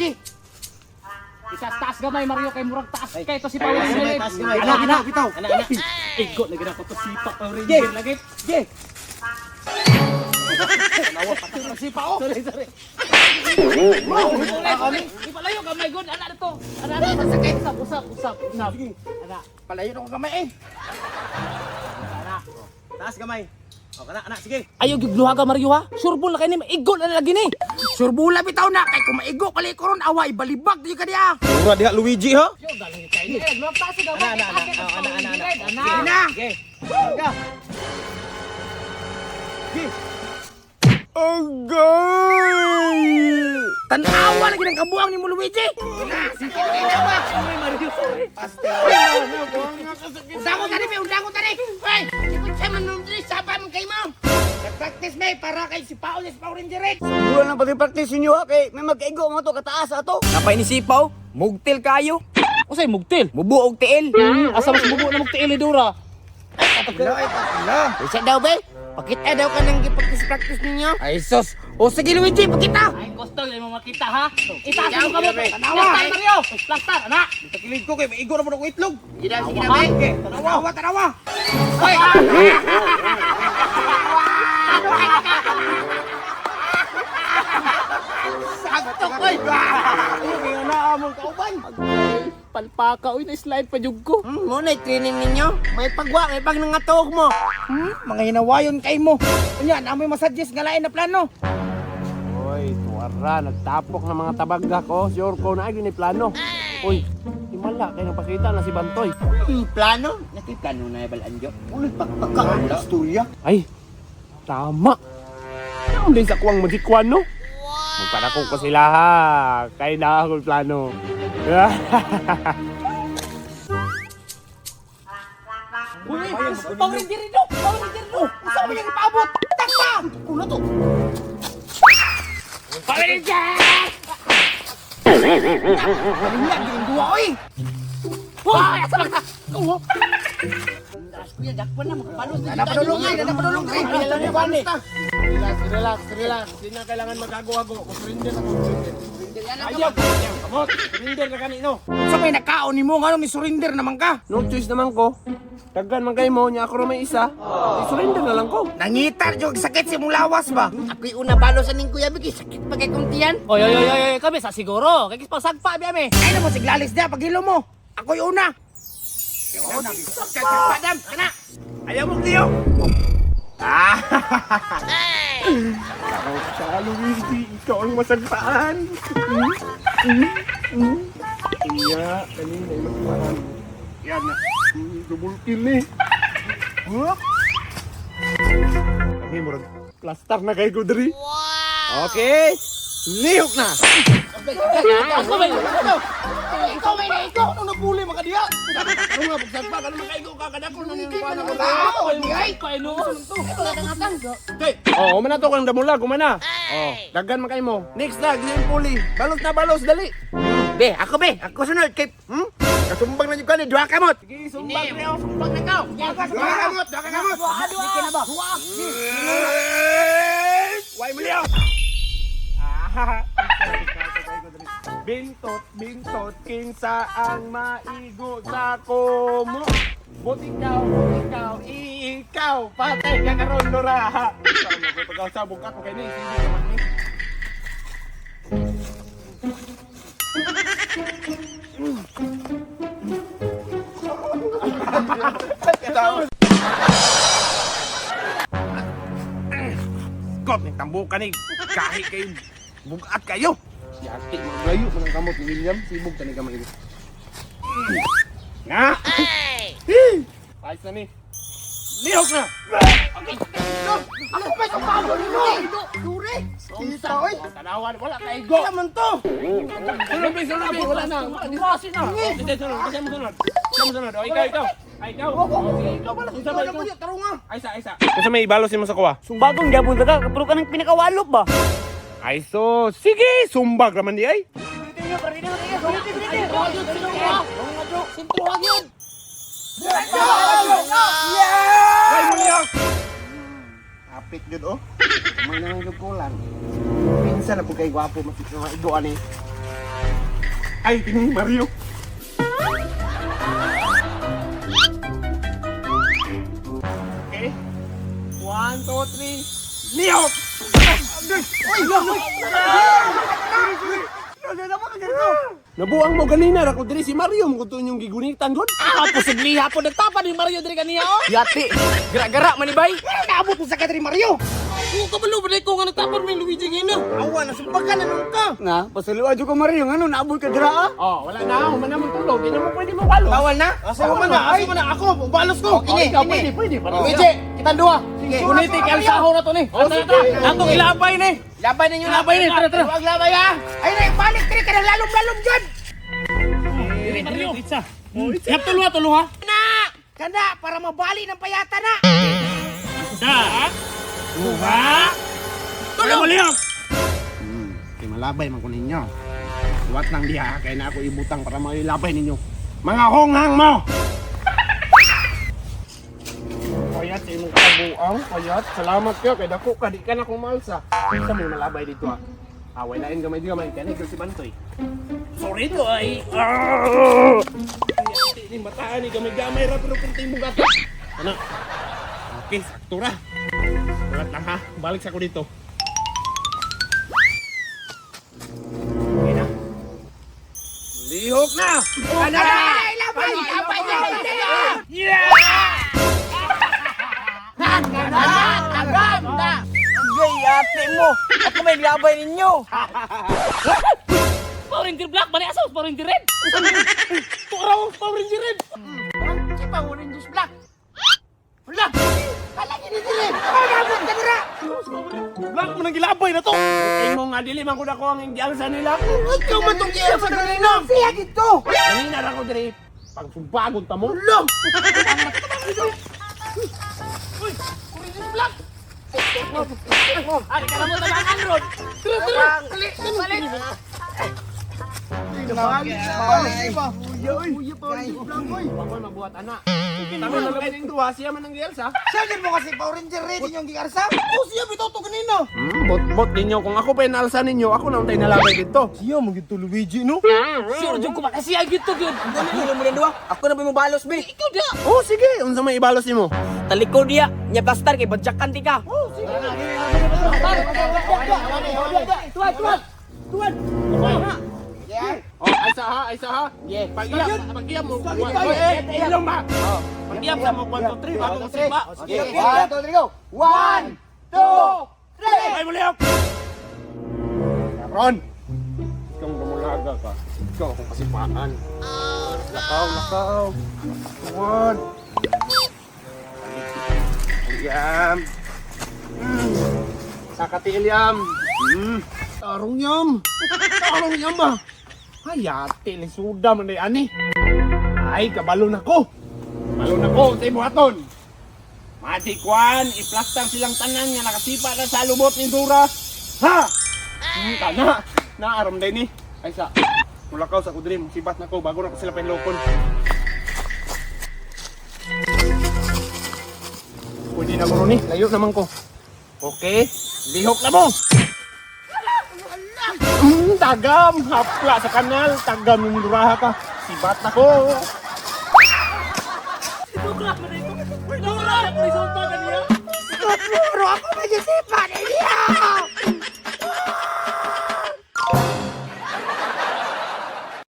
Luigi. Itaas-taas gamay Mario kay murag taas kay to si Power Ranger. Taas gamay. Ana ana. Bitaw. Ana ana. Igo lagi na ko to sipa Power Ranger lagi. Ge. Sipa oh. Sorry, sorry. Ipalayo gamay god ana na to. Ana ana sakit. Usap usap usap usap. Ana. Palayo na ko gamay eh. Ana. Taas gamay. O kana ana sige. Ayo gigluha ka Mario ha. Surbol na kay ni maigo na lagi ni. Surbula bitaw na kay kung maigo kali ko ron away balibag di ka diya. Mura diha Luigi ha. Yo galing kay ni. Gluha taas gamay. Ana ana ana. Ana ana ana. Ana. Sige na. Ge. Ga. Ge. Agay! Tanawa lagi ng kabuang ni mo Luigi. Sige na ba? Ay Mario sorry. Undangon tani be, undangon tani. Hoy, ikot sa man nung diri saba man kay mo. Nag-practice may para kay si Paul si Power Ranger. Wala nang pag-practice ninyo ha, kay may magkaigo mo to kataas ato. Napainisipaw, mugtil kayo, Usay mugtil. mubuog tiil. Asa mas bubo na mugtil Dora. Ala ay ala. Isa daw be. Pakita daw ka ng gi-practice-practice ninyo. Ay sus. O sige Luigi, pakita. Ay gusto yung mo makita ha. Itaas mo kamot. Tanawa. Plastar Mario. Plastar ana. Takilid ko kay maigo na mo ko itlog. Sige na, sige na be. Tanawa, tanawa. Hoy. Sakto koy. Kaya na among kauban. Palpaka uy na slide pa jug ko. Mo na training ninyo. May pagwa, may pag nangatuog mo. Mga hinawayon kay mo. Unya, na may masuggest nga lain na plano. Oy, tuwara, nagtapok ng mga tabagak oh. Sure ko na ay plano. Uy, himala kay nagpakita na si Bantoy. Plano? Naki plano na balanjo. Ulo pakpaka ang istorya. Ay, tama. Naon din sa kuwang magikwan, no? Magpanakong ko sila ha. Kay na akong plano. Uy, Power Ranger do. Power Ranger do. Unsa man yung ipaabot? Takpa! Ulo to. Power Ranger! Wala gyud duwa oy. Wah, asa lang ka? Oh, Nana padulong ay, nana padulong diri. Relax, relax, relax. Hindi na kailangan magago-ago. Surrender ako, surrender. Ayaw, kamot. Surrender na kanino. Unsa may nakaon nimo ngano ni surrender naman ka? No choice naman ko. Daghan man kayo mo, niya ako ra may isa. Di surrender na lang ko. Nangitar jud sakit sa imong lawas ba? Ako'y una balo sa ning Kuya Biggie, sakit pa kay kong tiyan. Oy, oy, oy, oy, oy, kami sa siguro. Kay pagsagpa bi ami. Ay na mo siglalis dia paghilo mo. Ako'y una. Padam, kana. Ayaw mong liyo! Ah! Ikaw, Luigi, ikaw ang masagpaan. Iya, kanina ay magpaan. Yan na. Double kill eh. Huh? Kami murag plaster na kay Gudri. Wow! Okay, lihok na! Ako ba? Ikaw may naiko. Ano nabuli mga diya? Ano nga, pagsagpa ka naman kaigo ka, kadako na nang kuha na ko. Ay, Paino. Oo, oh, umana to kang damulag, umana. Oh, daghan man kayo mo. Next na, Glenn Puli. Balos na balos, dali. Be, ako be, ako sunod kay Kasumbang na jud ka ni duha kamot. Sige, sumbag na Sumbang na kaw. Duha kamot, duha kamot. Duha, duha. Why mo liyo? Ah, Bintot, bintot, kinsa ang maigo sa kumo. Buti ikaw, ikaw, ikaw, patay ka karon Dora. Pagkausabog ka ko kay ni, sige ka man ni. Kot ning tambukan ni kahi kay bugat kayo. Si Ate, maglayo man ang kamot ni William, sibog tani ka maigo. Na! Ayos na ni. Lihok na! Ako pa sa pabo nimo. Dure. Kita oy. Tanawan, wala ka igo. Kaya man to. Sunod, be, sunod, be. Wala na. Wala na. Sige, sunod. Kasi mo sunod. Kasi mo sunod. O, ikaw, ikaw. Ay, ikaw. Sige, ikaw pala. Unsa may ikaw? Tarunga. Ay, isa, isa. Unsa may ibalos nimo sa kuha? Sumbagong gabon ka, pero ka ng pinakawalop ba? Ay, so, sige, sumbag raman di ay. Sentruhan yun. Ay, mo liyo. Apit jud oh. Kamay na lang jud kulang. Pinsan na pud kay gwapo mas mga igo ani. Ay, tingin Mario. Okay. 1, 2, 3. Leo! Nabuang mo ganina ra ko diri si Mario mo kuto inyong gigunitan gud. Ah, posible hapon nagtapan ni Mario diri kaniya oh. Yati. Gara-gara man ni bay. Naabot mo sa kadri Mario. Kung kabalo ba ko nga nagtapan ni Luigi ngayon. Awa na sumbakan na nun ka. Na, pasuluan jud ko Mario ngano naabot ka dira ah. Oh, wala na, human na mong tulog, di na mo pwede mawalo. Bawal na? Asa man na? Asa man na ako? Balos ko. Ini, Ikaw ini. pwede, pwede. Luigi, kitang duha. Guniti kay alsaho na to ni. Oh, sige. Atong ilabay ni. Labay ninyo. Labay ni, tara tara. Huwag labay ha. Ay na, balik diri ka ng lalom-lalom dyan. Diri Mario. Itsa. Yap tulo tulo ha. Na! Kana, para mabali ng payata na. Isa. Duha. Tulo. Leo. Kay malabay man ko ninyo. Tuwat nang diha kay na ako ibutang para mailabay ninyo. Mga honghang mo. Payat sa imong kabuang, payat. Salamat kayo kay dako ka di ka na kong maalsa. Sa mo malabay dito ah. Away lain gamay di gamay kani si Bantoy. Sorry to ay. Ah! Ni mataan ni gamay-gamay ra pero kung timog ato. Ano? Okay, sakto ra. Ulat lang ha. Balik sa ko dito. Okay na. Lihok na! Kana! Labay! Labay! Labay! Agay, yati mo. Ako may labay ninyo. Power Ranger Black bani asa Power Ranger Red. Tukraw Power Ranger Red. Si Power Rangers Black. Wala! Kalagi ni dili! Pagabot ka dira! Black mo nang gilabay na to. Kay mo nga dili man gud ako ang gialsa nila. Ikaw man tong giya sa kanina! Siya dito! Kanina ra ko diri. Pagsumbagon ta mo. Lo! Ay, kala mo tabangan ron. Tara tara. Wa mabuhat ana. Tama na lang ning duha siya man ang gialsa. Siya din mo kasi Power Ranger Red inyong giarsa? Oh, siya bitaw to kanina. Bot-bot ninyo kung ako pa inalsa ninyo, ako na untay nalabay dito. Siya mo gito Luigi no? Sure jud ko ba kasi ay gito gyud. Ano mo duha? Ako na ba mo balos be? Ikaw da. Oh, sige, unsa may ibalos nimo? Talikod diya. Nya plastar kay badyakan ti ka. Oh, ay sa ha, ay sa ha. Yeah. Pag-iyap, pag-iyap mo. Eh, ilong ba? Pag-iyap sa mo 1 2 3 bago mo sipa. Sige, 1, 2, 3, go. 1, 2, Ay mo lihok. Ron. Ikaw ang gamulaga ka. Ikaw akong kasipaan. Lakaw, lakaw. Tuwan. Ilyam. Sakati Ilyam. Tarong yam. Tarong yam ba? Ay, ate, lisuda man day ani. Ay, kabalo na ko. Kabalo na ko sa ibuhaton. Magic one, iplastar silang tanan nga nakasipa na sa lubot ni Dura. Ha! Kana, naaram day ni. Ay sa, mulakaw sa kudrim, sibat na ko bago na ko sila pinlokon. Pwede na ko ni, layo naman ko. Okay, lihok na mo. Tagam, hapla sa kanal, tagam yung duraha ka. Sibat na ko. Dura man ito. Dura man ito kanina. Pero ako may gisipan! Iya!